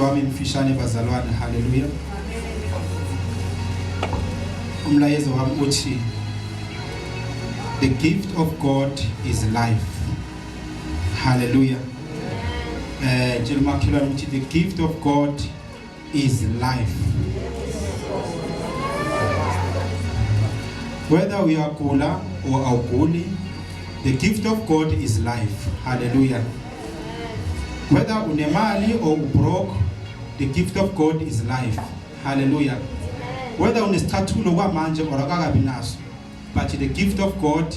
Wami mfishane bazalwane, haleluya. Umlayezo wami uthi the gift of God is life. Hallelujah. Tshela umakhelwane ukuthi the gift of God is life. Whether uyagula or awuguli, the gift of God is life. Hallelujah. Whether unemali or ubroke, the gift of God is life. Hallelujah. Whether unesicathulo kwamanje or akakabi naso, but the gift of God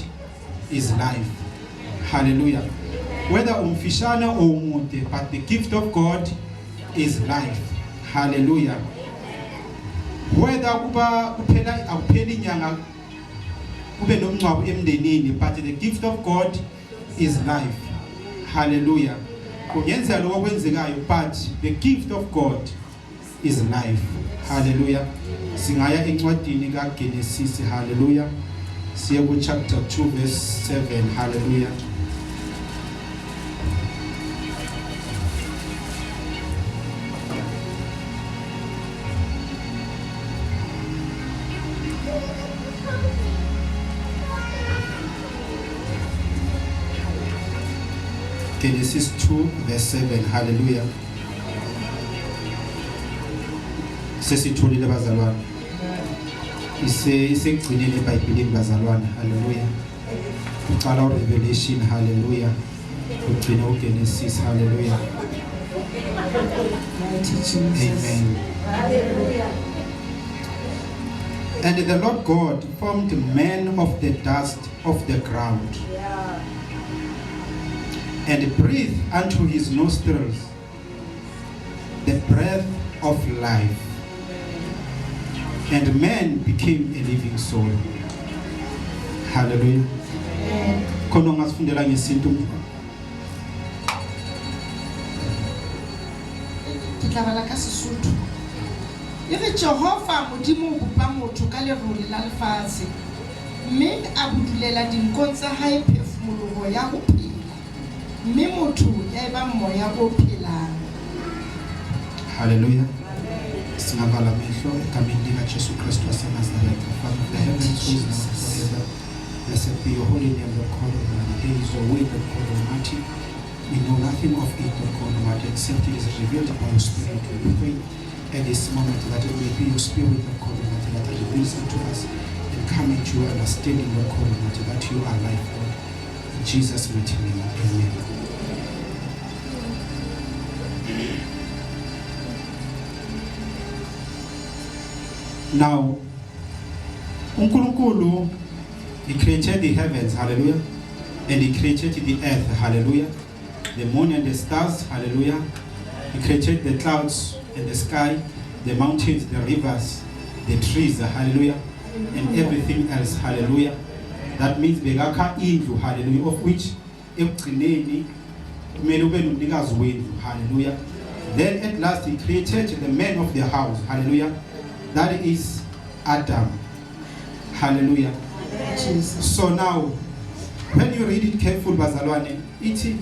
is life. Hallelujah. Whether umfishane or umude, but the gift of God is life. Hallelujah. Whether kuba kuphela akupheli inyanga kube nomngcwabo emndenini, but the gift of God is life. Hallelujah. Kungenzeka lokho okwenzekayo, but the gift of God is life. Hallelujah. Singaya encwadini kaGenesis. Hallelujah. Siye ku chapter 2 verse 7. Hallelujah. Genesis 2 verse 7. Hallelujah. Sesithulile bazalwane. Ise isekugcineni eBhayibhelini bazalwane. Hallelujah. Uqala uRevelation. Hallelujah. Ugcina uGenesis. Hallelujah. Mighty Jesus. Amen. Hallelujah. And the Lord God formed man of the dust of the ground. Yeah. And breathed unto his nostrils the breath of life. And man became a living soul. Hallelujah. Khona ungasifundela ngesintu. Ke tla bala ka Sesotho. E re Jehova Modimo o bopa motho ka lerole la lefatshe mme a budulela dinkong tsa hae phefumoloho ya ho phela mme motho ya eba moya o phelang. Hallelujah. Singavala amehlo egameni likaJesu Kristu waseNazaretha. Father of the heavens, who is now and forever. Blessed be your holy name, Lord God Almighty. There is your will, Lord God Almighty. We know nothing of it, Lord God Almighty, except it is revealed by your Spirit. We pray at this moment that it may be your Spirit, Lord God Almighty, that reveals unto us and come into your understanding, Lord God Almighty, that you are life, Lord. In Jesus' mighty name, amen. Now, uNkulunkulu, he created the heavens, hallelujah, and he created the earth, hallelujah, the moon and the stars, hallelujah. He created the clouds and the sky, the mountains, the rivers, the trees, hallelujah, and everything else, hallelujah. That means bekakha indlu, hallelujah, of which ekugcineni kumele ube nomnikazi wendlu, hallelujah. Then at last he created the man of the house, hallelujah, that is Adam, hallelujah. Jesus. So now when you read it careful bazalwane, ithi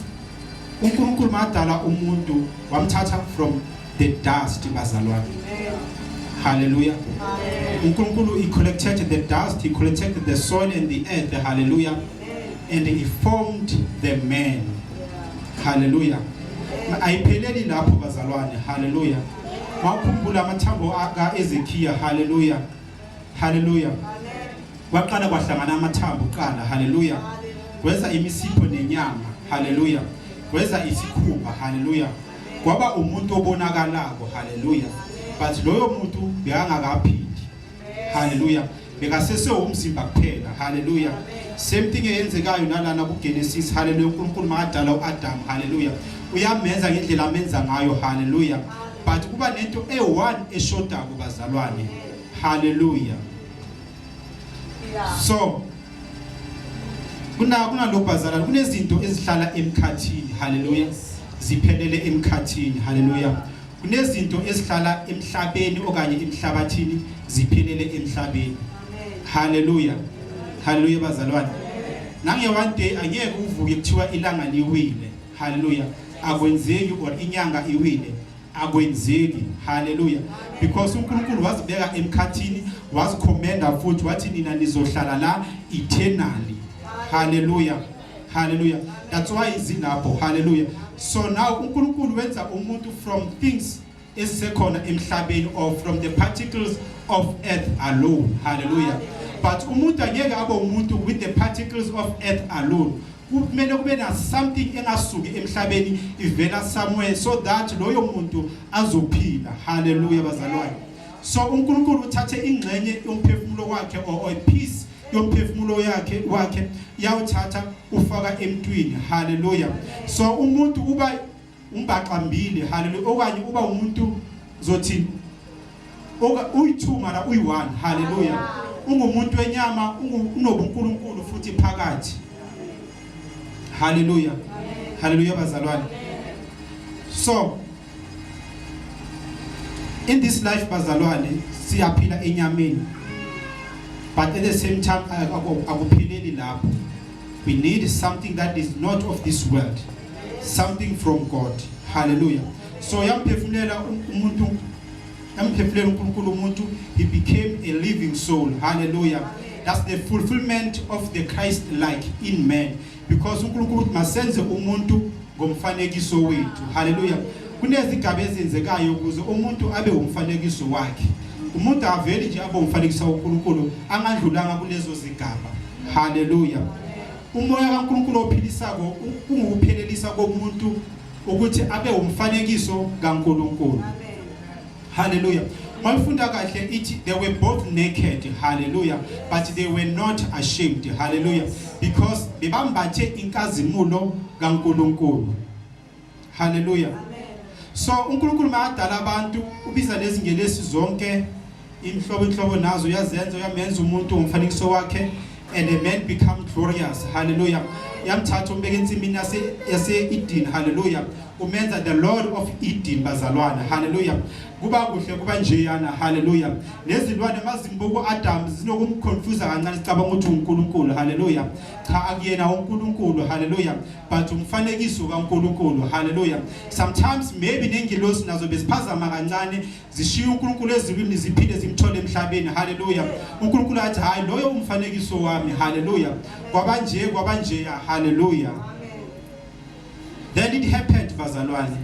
uNkulunkulu madala umuntu wamthatha from the dust bazalwane. Hallelujah. uNkulunkulu, he collected the dust, he collected the soil and the earth, hallelujah, and he formed the man. Hallelujah. Ayipheleli lapho bazalwane, hallelujah. Mawukhumbula amathambo kaEzekiel, hallelujah. Hallelujah. Kwaqala kwahlangana amathambo kuqala, hallelujah. Kweza imisipho nenyama, hallelujah. Kweza isikhumba, hallelujah. Kwaba umuntu obonakalako, hallelujah. But loyo muntu bekangakaphili. Hallelujah. Bekasese umzimba kuphela, hallelujah. Same thing eyenzekayo nalana kuGenesis, hallelujah. uNkulunkulu makadala uAdam, hallelujah. Uyamenza ngendlela amenza ngayo, hallelujah. But kuba nento e1 eshodako bazalwane. Hallelujah. So kunalokhu bazalwane, kunezinto ezihlala emkhathini, hallelujah. Ziphelele emkhathini, hallelujah. Kunezinto ezihlala emhlabeni okanye emhlabathini, ziphelele emhlabeni. Hallelujah. Hallelujah bazalwane. Nange one day angeke uvuke kuthiwa ilanga liwile. Hallelujah. Akwenzeki or inyanga iwile. Akwenzeki. Haleluya. Because uNkulunkulu wazibeka emkhathini, wazikhomenda futhi wathi nina nizohlala la eternally. Haleluya. Haleluya. That's why izilapho. Haleluya. So now uNkulunkulu wenza umuntu from things ezisekhona emhlabeni, or from the particles of earth alone. Hallelujah. But umuntu angeke abe umuntu with the particles of earth alone. Kumele kube na something engasuki emhlabeni, ivela somewhere, so that loyo muntu azophila. Hallelujah, bazalwane. So uNkulunkulu uthathe ingxenye yomphefumulo wakhe, or a piece yomphefumulo yakhe wakhe, yawuthatha ufaka emntwini. Hallelujah. So umuntu uba umbaxambili. Hallelujah. Okanye uba umuntu zothi uyi-2 mara uyi-1. Hallelujah. Ungumuntu wenyama, unobuNkulunkulu futhi phakathi. Hallelujah. Hallelujah, bazalwane. So in this life, bazalwane, siyaphila enyameni, but at the same time akupheleli lapho. We need something that is not of this world, something from God. Hallelujah. So yamphefumulela umuntu, yamphefumulela uNkulunkulu umuntu. He became a living soul. Hallelujah. That's the fulfillment of the Christ like in man, because uNkulunkulu uthi masenze umuntu ngomfanekiso wethu. Hallelujah. Kunezigaba ezenzekayo ukuze umuntu abe umfanekiso wakhe. Umuntu aveli nje abe umfanekiso kaNkulunkulu angadlulanga kulezo zigaba. Hallelujah. Umoya kaNkulunkulu ophilisako kungukuphelelisa komuntu ukuthi abe umfanekiso kaNkulunkulu. Hallelujah. Mawufunda kahle ithi they were both naked. Hallelujah. But they were not ashamed. Hallelujah. Because bebambathe inkazimulo kaNkulunkulu. Hallelujah. So uNkulunkulu makadala abantu ubiza lezi ngelesi zonke, inhlobo inhlobo nazo uyazenza, uyamenza umuntu ngomfanekiso wakhe, and a man become glorious. Hallelujah. Yamthatha umbeka ensimini yase Eden. Hallelujah. Umenza the Lord of Eden, bazalwana. Hallelujah. Kuba kuhle, kuba njeyana. Hallelujah. Nezilwane mazimbuko Adam zinokumconfuse kancane, sicabanga ukuthi uNkulunkulu. Hallelujah. Cha, akuyena uNkulunkulu. Hallelujah. But umfanekiso kaNkulunkulu. Hallelujah. Sometimes maybe nengilosi nazo beziphazama kancane, zishiya uNkulunkulu ezulwini, ziphinde zimthole emhlabeni. Hallelujah. uNkulunkulu athi hayi, loyo umfanekiso wami. Hallelujah. Kwabanje kwabanjeya. Hallelujah. Then it happened, bazalwane,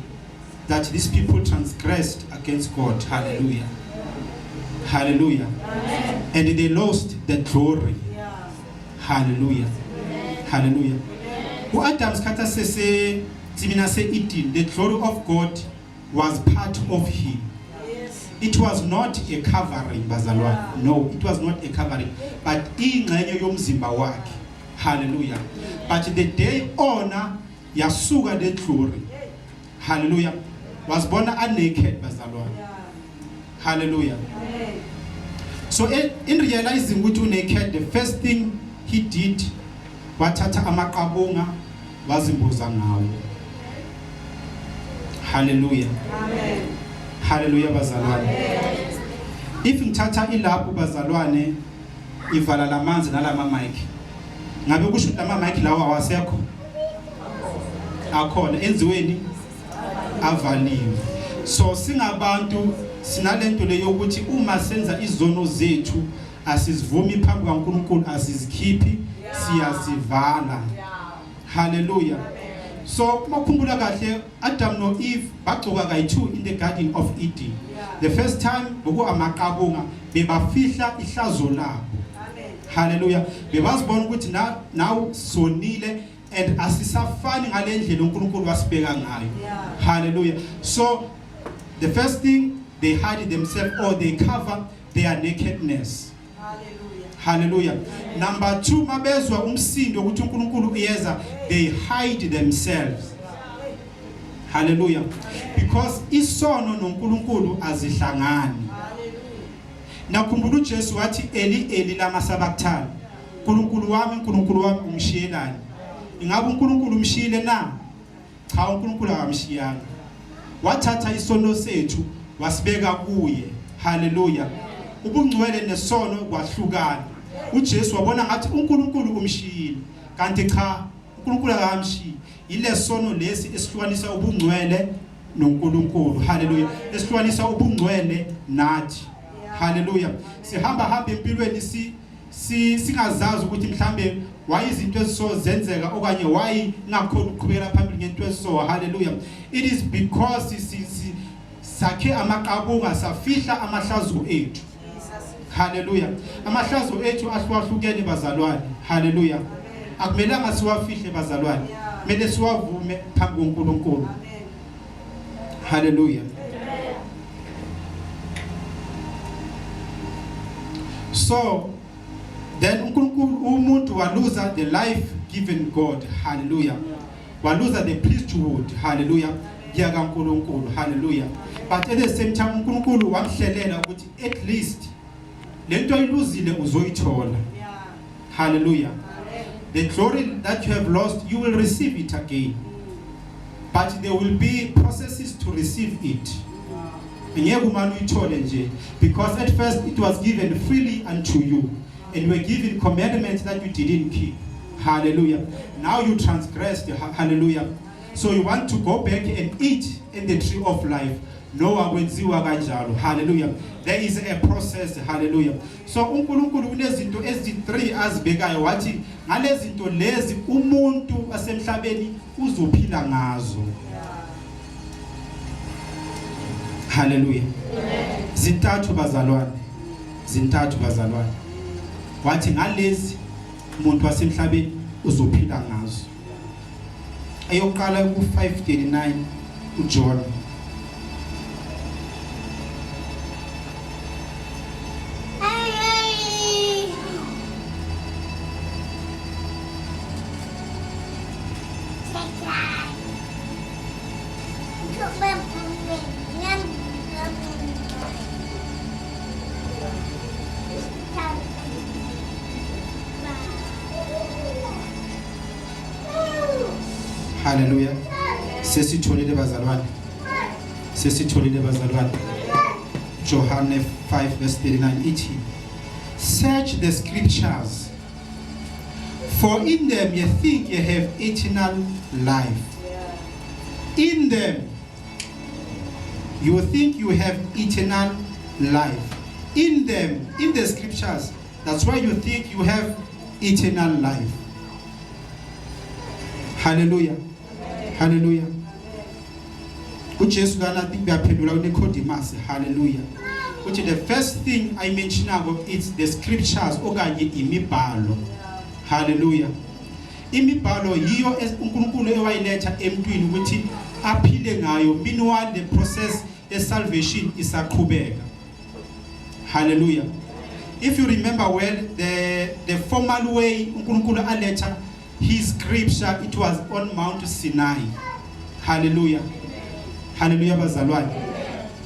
that these people transgressed against God. Hallelujah. Hallelujah. And they lost the glory. Hallelujah. Hallelujah. uAdam sikhatha sese tsimina se-Eden, the glory of God was part of him. It was not a covering, bazalwane. No, it was not a covering, but ingxenye yomzimba wakhe. Hallelujah. But the day ona yasuka the glory. Hallelujah. Wazibona a naked, bazalwane. Hallelujah. So in realizing ukuthi unaked, the first thing he did, wathatha amaqabunga wazimboza ngawo. Hallelujah. Amen. Hallelujah, bazalwane. If ngithatha ilapho, bazalwane, ivala lamanzi nalama mic, ngabe kusho ukuthi lama mic lawa awasekho, akhona enziweni avaliwe. So singabantu sinalento leyo ukuthi uma senza izono zethu asizivumi phambi kaNkulunkulu, asizikhiphi, siyazivala. Hallelujah. So makhumbula kahle, Adam no Eve bagcoka kayi2 in the garden of Eden. The first time boku amaqabunga, bebafihla ihlazo labo. Hallelujah. Bebazibona ukuthi na now sonile and asisafani ngalendlela uNkulunkulu wasibeka ngayo. Hallelujah. So the first thing, they hide themselves or they cover their nakedness. Hallelujah. Hallelujah. Number 2, mabezwa umsindo ukuthi uNkulunkulu uyeza, they hide themselves. Hallelujah. Because isono noNkulunkulu azihlangani. Nakhumbula uJesu wathi, "Eli Eli lama sabachthani?" uNkulunkulu wami, uNkulunkulu wami, ungishiyelani? Ingabe uNkulunkulu umshiyile na? Cha, uNkulunkulu akamshiyanga. Wathatha isono sethu wasibeka kuye. Hallelujah. Ubungcwele nesono kwahlukana. uJesu wabona ngathi uNkulunkulu umshiyile, kanti cha, uNkulunkulu akamshiyi. Ile sono lesi esihlukanisa ubungcwele noNkulunkulu. Haleluya. Esihlukanisa ubungcwele nathi. Haleluya. Sihamba hamba empilweni si singazazi ukuthi mhlambe why izinto eziso zenzeka okanye why ngakhona ukuqhubekela phambili ngento eziso. Haleluya. It is because si sakhe amaqabunga, safihla amahlazo ethu. Haleluya. Amahlazo ethu ahlukahlukene bazalwane. Haleluya. Akumelanga siwafihle bazalwane, kumele siwavume phambi koNkulunkulu. Haleluya. So then uNkulunkulu, umuntu waluza the life given God. Hallelujah. Waluza the priesthood, hallelujah, yakaNkulunkulu. Hallelujah. But at the same time uNkulunkulu wamhlelela ukuthi at least lento ayiluzile uzoyithola. Hallelujah. The glory that you have lost, you will receive it again, but there will be processes to receive it. Ngeke umane uyithole nje, because at first it was given freely unto you and were given commandments that you didn't keep. Hallelujah. Now you transgressed. Hallelujah. So you want to go back and eat in the tree of life. No, akwenziwa kanjalo. Hallelujah. There is a process. Hallelujah. So uNkulunkulu kunezinto ezi3 azibekayo, wathi ngalezinto lezi umuntu wasemhlabeni uzophila ngazo. Hallelujah. Zintathu bazalwane, zintathu bazalwane. Wathi ngalezi umuntu wasemhlabeni uzophila ngazo. Eyokuqala ku-539 uJohn. Haleluya. Sesitholile bazalwane, sesitholile bazalwane. Johane 5 verse 39 ithi, "Search the scriptures, for in them ye think ye have eternal life." In them you think you have eternal life. In them, in the scriptures, that's why you think you have eternal life. Hallelujah. Hallelujah. UJesu lana uyaphendula uNicodemus. Hallelujah. Uthi the first thing I mentionako, it's the scriptures okanye imibhalo. Hallelujah. Imibhalo yiyo uNkulunkulu ewayiletha emntwini ukuthi aphile ngayo, meanwhile the process ye salvation isaqhubeka. Hallelujah. If you remember well, the formal way uNkulunkulu aletha his scripture, it was on Mount Sinai. Hallelujah. Hallelujah bazalwane.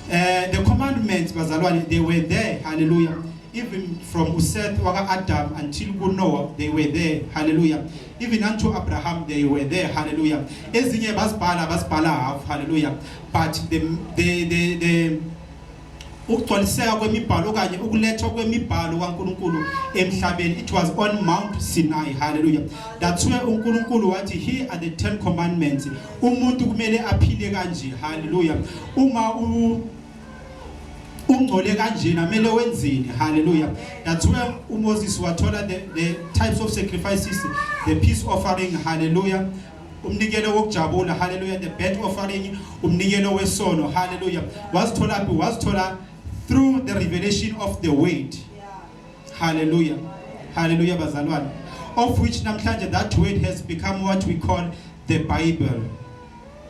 The commandments bazalwane, they were there. Hallelujah. Even from uSeth waka Adam until kuNoah, they were there. Hallelujah. Even unto Abraham they were there. Hallelujah. Ezinye basibhala, basibhala half. Hallelujah. But the ukugcwaliseka kwemibhalo okanye ukulethwa kwemibhalo kaNkuluNkulu emhlabeni, it was on Mount Sinai. Hallelujah. That's where uNkulunkulu wathi, "Here are the 10 commandments, umuntu kumele aphile kanje." Hallelujah. Uma ungcole kanjena kumele wenzeni. Hallelujah. That's where uMoses wathola the types of sacrifices, the peace offering, hallelujah, umnikelo wokujabula, hallelujah, the burnt offering, umnikelo wesono. Hallelujah. Wazithola phi? Wazithola through the revelation of the word. Hallelujah. Hallelujah bazalwane. Of which namhlanje that word has become what we call the Bible.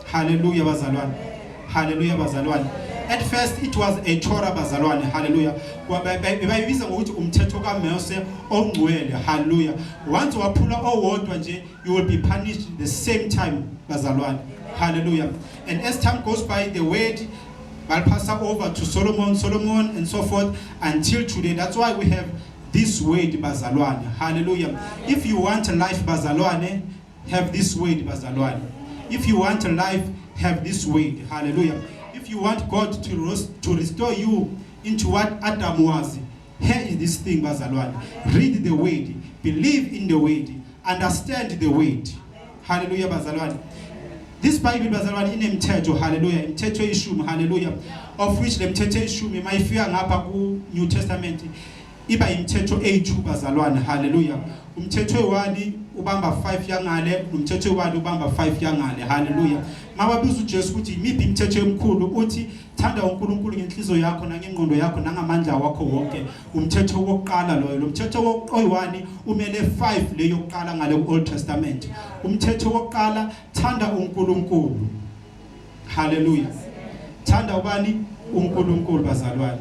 Hallelujah bazalwane. Hallelujah bazalwane. At first it was a Torah bazalwane. Hallelujah. Bayibiza ngokuthi umthetho kaMose ongcwele. Hallelujah. Once waphula owodwa nje, you will be punished the same time bazalwane. Hallelujah. And as time goes by, the word will pass over to Solomon, Solomon and so forth until today. That's why we have this word bazalwane. Hallelujah. If you want life bazalwane, have this word bazalwane. If you want life, have this word. Hallelujah. If you want God to restore you into what Adam was, here is this thing bazalwane. Read the word, believe in the word, understand the word. Hallelujah bazalwane. This Bible bazalwane inemithetho, hallelujah, imithetho eyishumi, hallelujah, of which le mithetho eyishumi mayifika ngapha ku New Testament iba imithetho eyi2 bazalwane, hallelujah. Umthetho we-1 ubamba 5 yangale, nomthetho we-1 ubamba 5 yangale, hallelujah. Mababuza uJesu ukuthi imiphi imithetho emikhulu, uthi thanda uNkulunkulu ngenhliziyo yakho nangengqondo yakho nangamandla wakho wonke. Umthetho wokuqala loyo. Lo mthetho wokuyi-1 umele 5 leyo yokuqala ngale ku-Old Testament. Umthetho wokuqala, thanda uNkulunkulu. Haleluya. Thanda ubani? uNkulunkulu bazalwane.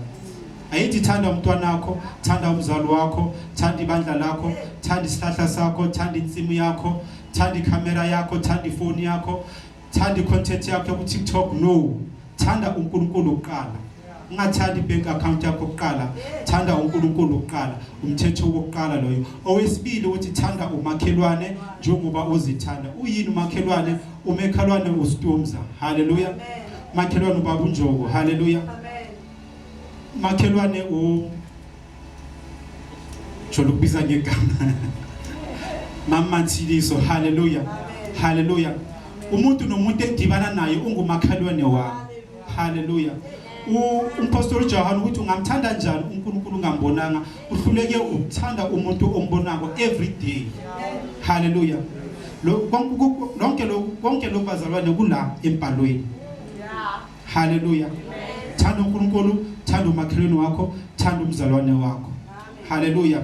Ayithi thanda umntwana wakho, thanda umzali wakho, thanda ibandla lakho, thanda isihlahla sakho, thanda insimu yakho, thanda ikhamera yakho, thanda ifoni yakho, thanda icontent yakho ku TikTok. No. Thanda uNkulunkulu kuqala. Ungathandi ibank account yakho kuqala, thanda uNkulunkulu kuqala. Umthetho wokuqala loyo. Owesibili uthi thanda umakhelwane njengoba uzithanda. Uyini umakhelwane? Umekhalwane ustumza. Haleluya. Makhelwane ubaba uNjoko. Haleluya. Makhelwane u Jolo kubiza ngegama. Mama Ntsiliso. Haleluya. Haleluya. Umuntu nomuntu engidibana naye ungumakhelwane wami. Haleluya. Umpostoli John ukuthi ungamthanda njani uNkulunkulu ungambonanga, uhluleke ukuthanda umuntu ombonako every day. Haleluya. Lo konke lokhu, konke lokhu bazalwane kula embhalweni. Haleluya. Thanda uNkulunkulu, thanda umakhelwane wakho, thanda umzalwane wakho. Haleluya.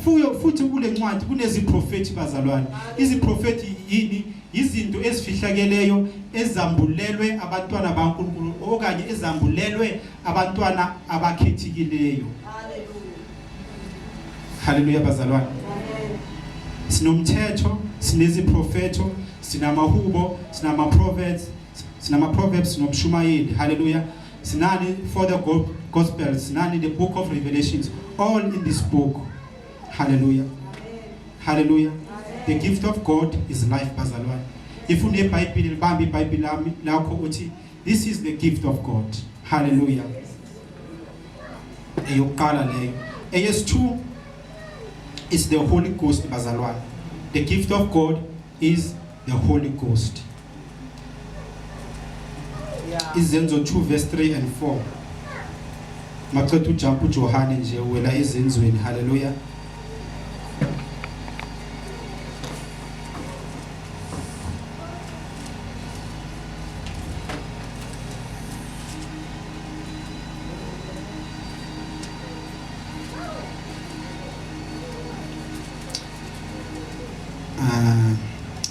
Fuyo futhi kule ncwadi kuneziprofeti bazalwane. Iziprofeti yini? Izinto ezifihlakeleyo ezambulelwe abantwana baNkulunkulu okanye ezambulelwe abantwana abakhethekileyo. Haleluya bazalwane. Sinomthetho, sineziprofeto, sinamahubo, sinama proverbs, sinama proverbs nomshumayeli. Haleluya. Sinani for the gospels, sinani the book of Revelations, all in this book. Hallelujah. Hallelujah. The gift of God is life bazalwane. If uneBhayibheli, libambe iBhayibheli lami lakho uthi this is the gift of God. Hallelujah. Eyokuqala leyo. Eyesi2 is the Holy Ghost bazalwane. The gift of God is the Holy Ghost. Izenzo 2 verse 3 and 4. Maqeda ujump uJohane nje wela ezenzweni. Hallelujah.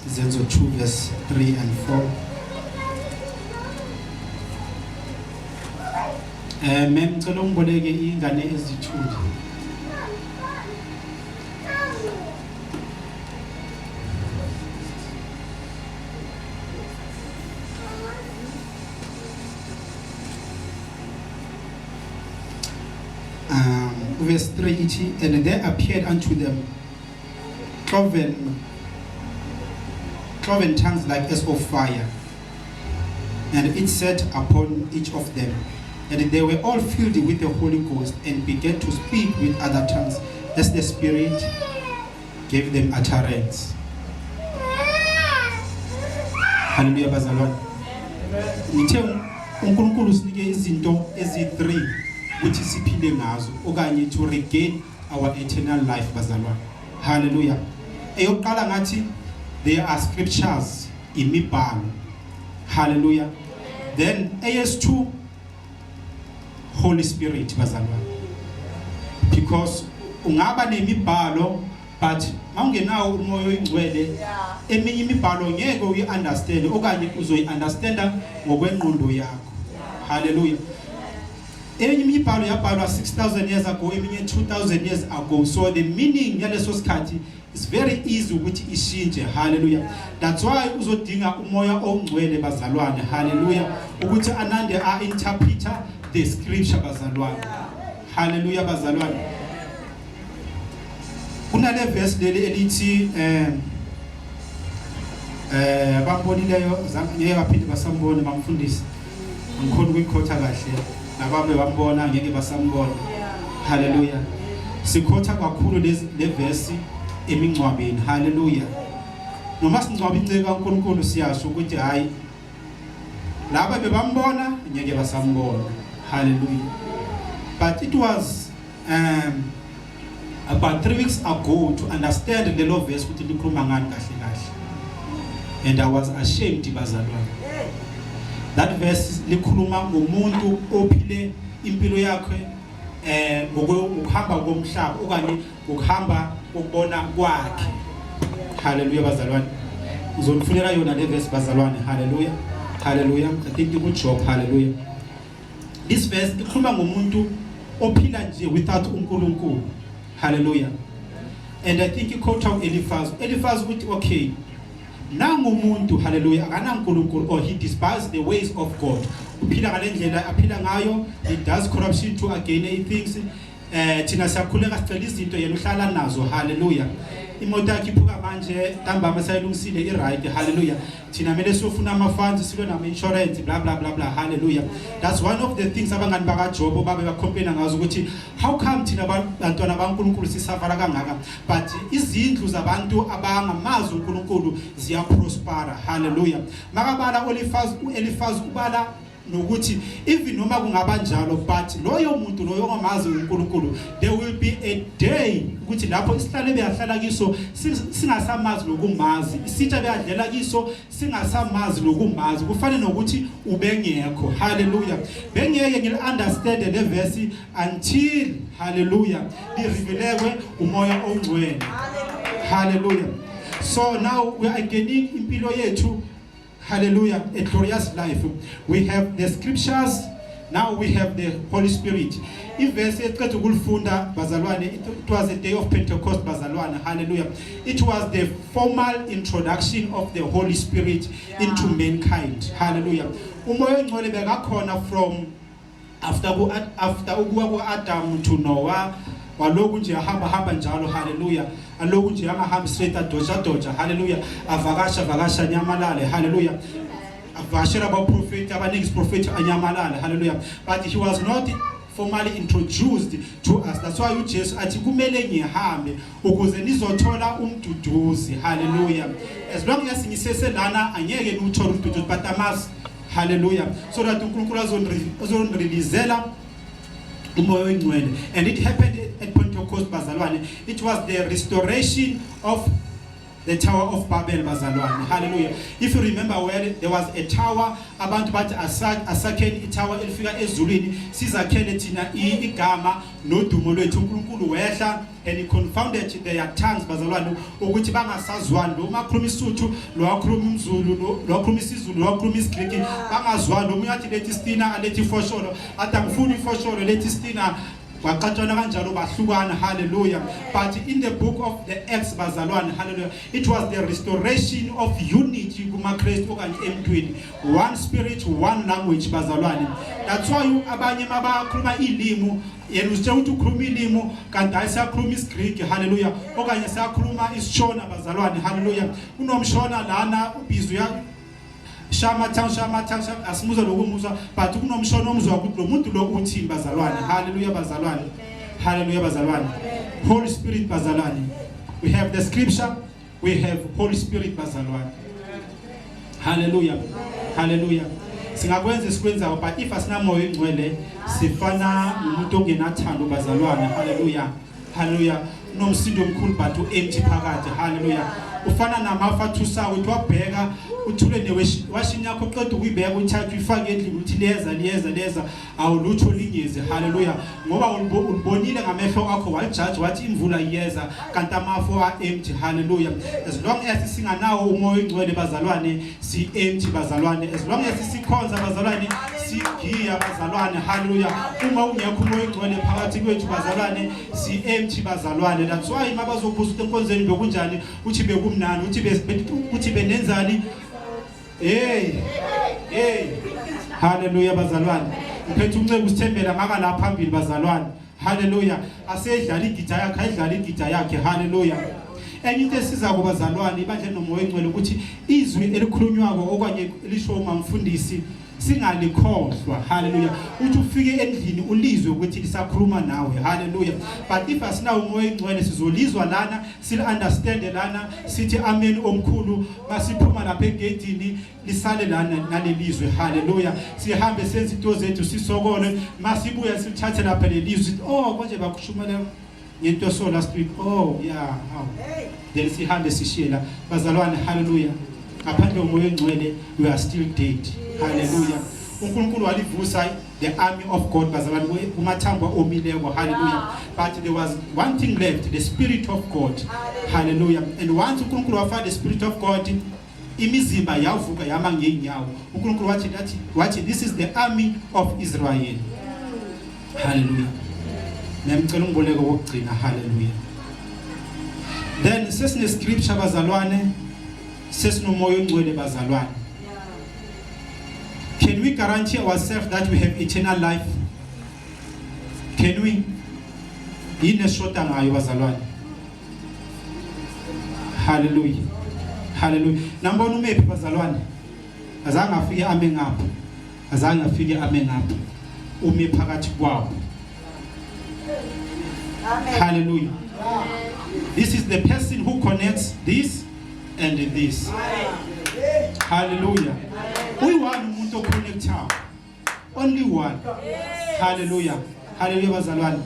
Izenzo 2 verse 3 and 4. Mem, ngicela ungiboleke ingane ezithuli. Verse 3 ithi, and there appeared unto them cloven tongues like as of fire, and it sat upon each of them, and they were all filled with the Holy Ghost and began to speak with other tongues as the Spirit gave them utterance. Hallelujah bazalwane. Ngithe uNkulunkulu usinike izinto ezi3 ukuthi siphile ngazo okanye to regain our eternal life bazalwane. Hallelujah. Eyokuqala ngathi there are scriptures, imibhalo. Hallelujah. Then AS2 Holy Spirit bazalwane. Because ungaba nemibhalo but mawungenawo umoya oyingcwele, eminye imibhalo ngeke uyi-understand okanye uzoyi-understanda ngokwengqondo yakho. Hallelujah. Enye imibhalo yabhalwa 6000 years ago, eminye 2000 years ago, so the meaning yaleso sikhathi is very easy ukuthi ishintshe. Hallelujah. That's why uzodinga umoya ongcwele bazalwane. Hallelujah. Ukuthi anande a-interpreter the scripture bazalwane. Hallelujah bazalwane. Kunale verse leli elithi bambonileyo ngeke baphinde basambone bamfundisi. Angikhona ukuyikhotha kahle, nababe bambona ngeke basambona. Hallelujah. Sikhotha kakhulu lezi le verse emingcwabeni. Hallelujah. Noma singcwaba inceke kaNkulunkulu siyasho ukuthi hayi. Laba bebambona ngeke basambona. Hallelujah. But it was about 3 weeks ago to understand lelo verse ukuthi likhuluma ngani kahle kahle. And I was ashamed, bazalwane. That verse likhuluma ngomuntu ophile impilo yakhe ngokuhamba komhlaba okanye ngokuhamba kokubona kwakhe. Hallelujah, bazalwane. Ngizonifunela yona le verse, bazalwane. Hallelujah, hallelujah. I think ku Job. Hallelujah. This verse ikhuluma ngomuntu ophila nje without uNkulunkulu. Hallelujah. And I think iquote uEliphaz. Eliphaz ukuthi, okay, nangumuntu, hallelujah, akanaNkulunkulu or he despises the ways of God, uphila ngalendlela aphila ngayo. He does corruption to gain things. Thina siyakhuleka sicela izinto, yena uhlala nazo. Hallelujah. Imoto yakhe iphuka manje ntambama sayilungisile, i-right. Hallelujah. Thina kumele siyofuna ama-funds, silwe nama-insurance, blah blah blah blah. Hallelujah. That's one of the things abangani bakaJobo babe bacomplaina ngazo, ukuthi how come thina bantwana baNkulunkulu sisuffera kangaka, but izindlu zabantu abangamazi uNkulunkulu ziyaprospera. Hallelujah. Makabala uEliphaz, uEliphaz ubala nokuthi even noma kungaba njalo, but loyo muntu loyo ongamazi uNkulunkulu, there will be a day ukuthi lapho isihlalo beyahlala kiso singasamazi nokumazi, isitsha beyadlela kiso singasamazi nokumazi, kufane nokuthi ubengekho. Hallelujah. Bengeke ngil understand le verse until, hallelujah, lirevealekwe uMoya oNgcwele. Hallelujah. So now we are gaining impilo yethu, hallelujah, a glorious life. We have the scriptures, now we have the Holy Spirit. Ivesi eqeda ukulifunda, bazalwane, it was a day of Pentecost, bazalwane. Hallelujah. It was the formal introduction of the Holy Spirit into mankind. Hallelujah. UMoya oNgcwele bekakhona from after ukuwa ku-Adam to Noah, walokhu nje ahamba hamba njalo. Hallelujah. Aloku nje angahambi straight, adoja doja. Hallelujah. Avakasha vakasha, nyamalale. Hallelujah. Avakashela abaprofeti abaningi, isiprofeti, anyamalale. Hallelujah. But he was not formally introduced to us. That's why uJesu athi kumele ngihambe ukuze nizothola umduduzi. Hallelujah. As long as ngiseselana, angeke niwuthole umduduzi, but I must, hallelujah, so that uNkulunkulu azonireleasela uMoya oNgcwele. And it happened at Pentecost, bazalwane. It was the restoration of the Tower of Babel, bazalwane. Hallelujah. If you remember well, there was a tower. Abantu bathi asakheni itower elifika ezulwini, sizakhele thina igama nodumo lwethu. UNkulunkulu wehla and he confounded their tongues, bazalwane, ukuthi bangasazwani. Lo makhuluma isuthu, lo wakhuluma umZulu, lo wakhuluma isiZulu, lo wakhuluma isiGreek, bangazwani. Omunye athi lethi istina, alethi ifosholo, athi angifuni ifosholo, lethi istina. Waxatshana kanjalo, bahlukana. Hallelujah. But in the book of the Acts, bazalwane, hallelujah, it was the restoration of unity kumaKristu okanye emntwini, one spirit, one language, bazalwane. That's why abanye mabakhuluma ilimu, yena usitshela ukuthi ukhuluma ilimu, kanti hayi, siyakhuluma isiGreek, hallelujah, okanye siyakhuluma isiShona, bazalwane. Hallelujah. Kunomshona lana ubhizi uya shama shama shama, asimuzwa lokumuzwa, but kunomshona omzwa ukuthi lo muntu lo uthini, bazalwane. Hallelujah, bazalwane. Hallelujah, bazalwane. Holy Spirit, bazalwane. We have the scripture, we have Holy Spirit, bazalwane. Hallelujah, hallelujah. Singakwenza esikwenzayo, but if asinamoya ingcwele, sifana nomuntu ongenathando, bazalwane. Hallelujah, hallelujah. Unomsindo omkhulu but u-empty phakathi. Hallelujah. Ufana namafu athusayo, uthi wabheka uthule newashini yakho, qeda ukuyibeka, uyithathe uyifake endlini, uthi liyeza, liyeza, liyeza, awulutho, lingezi. Hallelujah. Ngoba ulibonile ngamehlo akho, walijaji, wathi imvula iyeza, kanti amafu a-empty. Hallelujah. As long as singanawo uMoya oNgcwele, bazalwane, si-empty, bazalwane. As long as sikhonza, bazalwane, sigiya, bazalwane. Hallelujah. Uma ungekho uMoya oNgcwele phakathi kwethu, bazalwane, si-empty, bazalwane. That's why mabazobuza ukuthi enkonzweni bekunjani, uthi bekumnandi, uthi benenzani. Hey, hey, hallelujah, bazalwane. Ngiphethe uncebo usithembela ngaka la phambili, bazalwane. Hallelujah. Asedlala igita yakhe, ayidlala igita yakhe. Hallelujah. Enye into esiza kubazalwane ibandla noMoya oNgcwele ukuthi izwi elikhulunywako okanye lisho umamfundisi. Singalikhohlwa. Hallelujah. Uthi ufike endlini ulizwe ukuthi lisakhuluma nawe. Hallelujah. But if asinawo umoya oyingcwele sizolizwa lana, sil understand lana, sithi amen omkhulu, masiphuma lapha egedini lisale lana nalelizwe. Hallelujah. Sihambe senze into zethu sisokole, masibuya silithathe lapha lelizwe. Oh, konje bakushumela ngento so last week. Oh, yeah, how. Then sihambe sishiye la. Bazalwane, hallelujah. Ngaphandle komoya ongcwele we are still dead. Hallelujah. uNkulunkulu walivusa the army of God bazalwane kumathambo omileko. Hallelujah. But there was one thing left, the spirit of God. Hallelujah. And once uNkulunkulu wafaka the spirit of God, imizimba yavuka yama ngeenyawo. uNkulunkulu wathi wathi wathi this is the army of Israel. Hallelujah. Ngiyamcela ungiboleke wokugcina. Hallelujah. Then sesine scripture bazalwane, sesinomoya ongcwele bazalwane. Can we guarantee ourselves that we have eternal life? Can we? Yini eshoda ngayo bazalwane? Hallelujah. Hallelujah. Nambona umephi bazalwane? Azange afike ame ngapha. Azange afike ame ngapha. Umi phakathi kwabo. Amen. Hallelujah. This is the person who connects this and this. Hallelujah. Uyi-one umuntu oconnectayo. Only one. Hallelujah. Hallelujah bazalwane.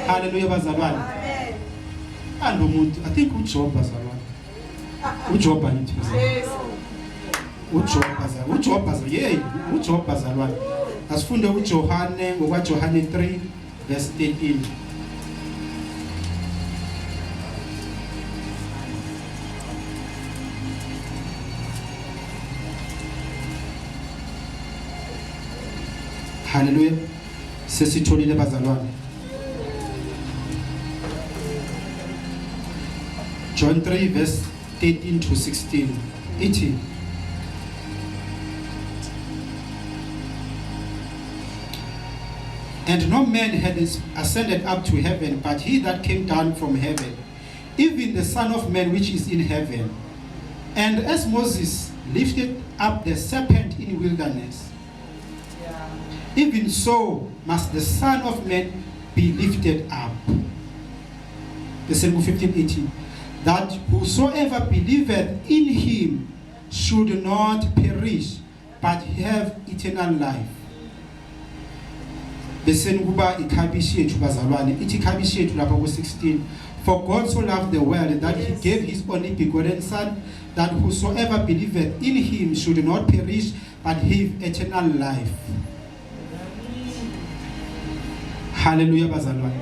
Hallelujah bazalwane. And umuntu, I think uJob bazalwane. uJob angithi bazalwane. uJob bazalwane. uJob bazalwane. Yey, uJob bazalwane. Asifunde uJohane ngokwaJohane 3 verse 13. Hallelujah. Sesitholile bazalwane. John 3 verse 13 to 16. Ithi And no man had ascended up to heaven, but he that came down from heaven, even the Son of Man which is in heaven. And as Moses lifted up the serpent in wilderness, even so must the Son of Man be lifted up. Bese ku 15:18 that whosoever believeth in him should not perish but have eternal life. Bese kuba ikhabishi yethu bazalwane, ithi ikhabishi yethu lapha ku 16, for God so loved the world that he gave his only begotten son, that whosoever believeth in him should not perish but have eternal life. Hallelujah bazalwane.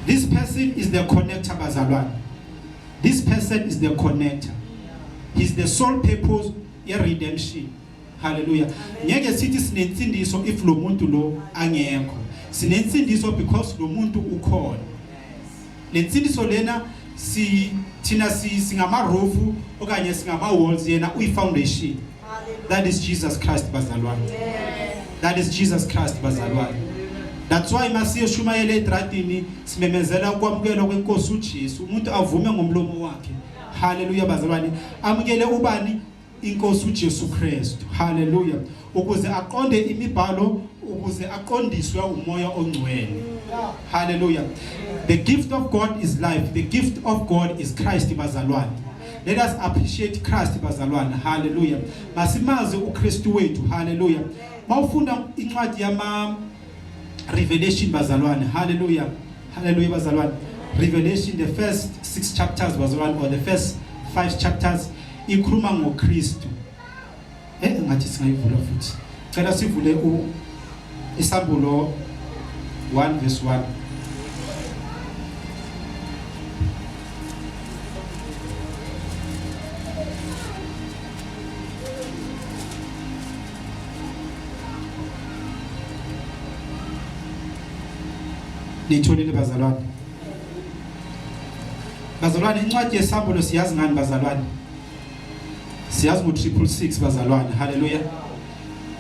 This person is the connector bazalwane. This person is the connector. He's the sole purpose ye redemption. Hallelujah. Ngeke sithi sinensindiso if lo muntu lo angekho. Sinensindiso because lo muntu ukhona. Lensindiso lena si thina si singama roof okanye singama walls, yena uyi foundation. That is Jesus Christ bazalwane. That is Jesus Christ bazalwane. That's why masiyoshumayela edradini simemezela ukwamukelwa kwenkosi uJesu, umuntu avume ngomlomo wakhe. Hallelujah bazalwane. Amukele ubani? Inkosi uJesu Kristu. Hallelujah. Ukuze aqonde imibhalo, ukuze aqondiswe umoya ongcwele. Hallelujah. The gift of God is life. The gift of God is Christ bazalwane. Let us appreciate Christ bazalwane. Hallelujah. Masimazi uKristu wethu. Hallelujah. Mawufunda incwadi yama Revelation bazalwane. Hallelujah. Hallelujah bazalwane. Revelation, the first 6 chapters bazalwane, or the first 5 chapters, ikhuluma ngoKristu. Ngathi singayivula futhi. Cela sivule u Isambulo 1 verse 1. Nitholile bazalwane? Bazalwane, incwadi yesambulo siyazi ngani bazalwane? Siyazi ngo 666 bazalwane. Hallelujah.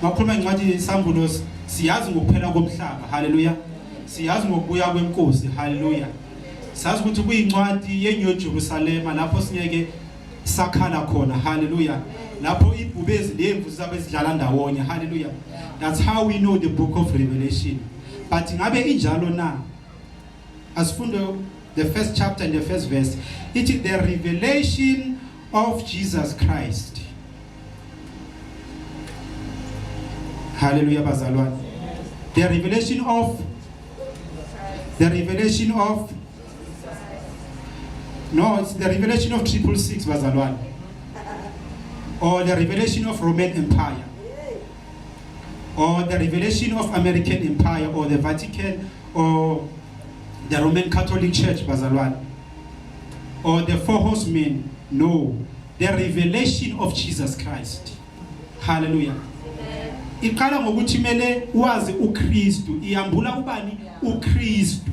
Makhuluma incwadi yesambulo siyazi ngokuphela komhlaba. Hallelujah. Siyazi ngokubuya kwenkosi. Hallelujah. Sazi ukuthi kuyincwadi yeNew Jerusalem lapho singeke sakhala khona. Hallelujah. Lapho ibhubezi lemvu zabe zidlala ndawonye. Hallelujah. That's how we know the book of Revelation. But ngabe injalo na? Asifunde the first chapter and the first verse. It is the revelation of Jesus Christ. Hallelujah bazalwane. The revelation of the revelation of No, it's the revelation of 666 bazalwane. Or the revelation of Roman Empire. Or the revelation of American Empire or the Vatican or the Roman Catholic Church bazalwane. Or the four horsemen. No, the revelation of Jesus Christ. Hallelujah. Iqala ngokuthi mele wazi uKristu, iyambula ubani uKristu.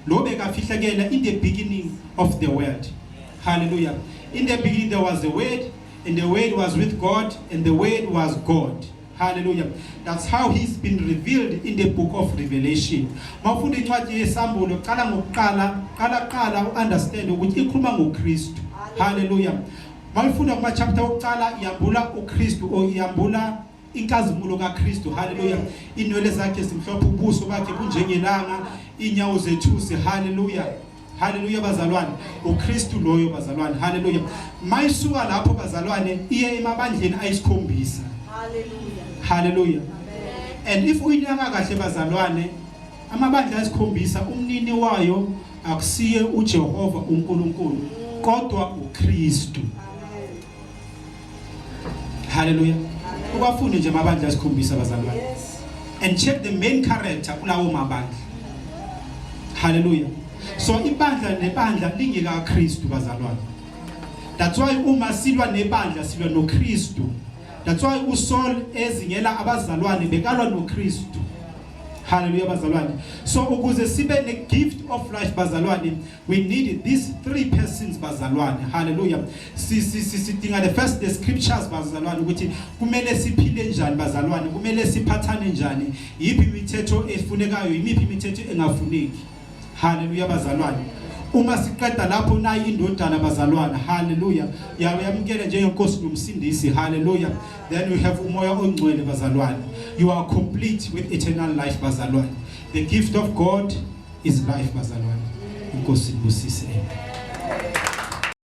Lo bekafihlakela in the beginning of the world. Hallelujah. In the beginning there was the word, and the word was with God, and the word was God. Hallelujah. That's how he's been revealed in the book of Revelation. Mawufunda incwadi yesambulo qala ngokuqala, qala qala uunderstand ukuthi ikhuluma ngoKristu. Hallelujah. Mawufunda kuma chapter wokuqala iyambula uKristu or iyambula inkazimulo kaKristu. Hallelujah. Inwele zakhe zimhlophe, ubuso bakhe bunjengelanga, inyawo zethusi. Hallelujah. Hallelujah bazalwane. uKristu loyo bazalwane. Hallelujah. Mayisuka lapho bazalwane iye emabandleni ayisikhombisa. Hallelujah. Hallelujah. And if uyinaka kahle bazalwane, amabandla ayisikhombisa umnini wayo akusiye uJehova uNkulunkulu kodwa uKristu. Hallelujah. Ubafunde nje amabandla ayisikhombisa bazalwane. Yes. And check the main character kulawo mabandla. Hallelujah. So ibandla nebandla lingeka Kristu bazalwane. That's why uma silwa nebandla silwa noKristu. That's why uSaul ezingela abazalwane bekalwa noKristu. Hallelujah bazalwane. So ukuze sibe ne gift of life bazalwane, we need these three persons bazalwane. Hallelujah. Si si sidinga the first the scriptures bazalwane ukuthi kumele siphile njani bazalwane, kumele siphathane njani, yiphi imithetho efunekayo, yimiphi imithetho engafuneki. Hallelujah bazalwane. Uma siqeda lapho nayi indodana bazalwane. Hallelujah. Yamukele njengenkosi nomsindisi. Hallelujah. Then we have umoya ongcwele bazalwane. You are complete with eternal life bazalwane. The gift of God is life bazalwane. Inkosi ibusise.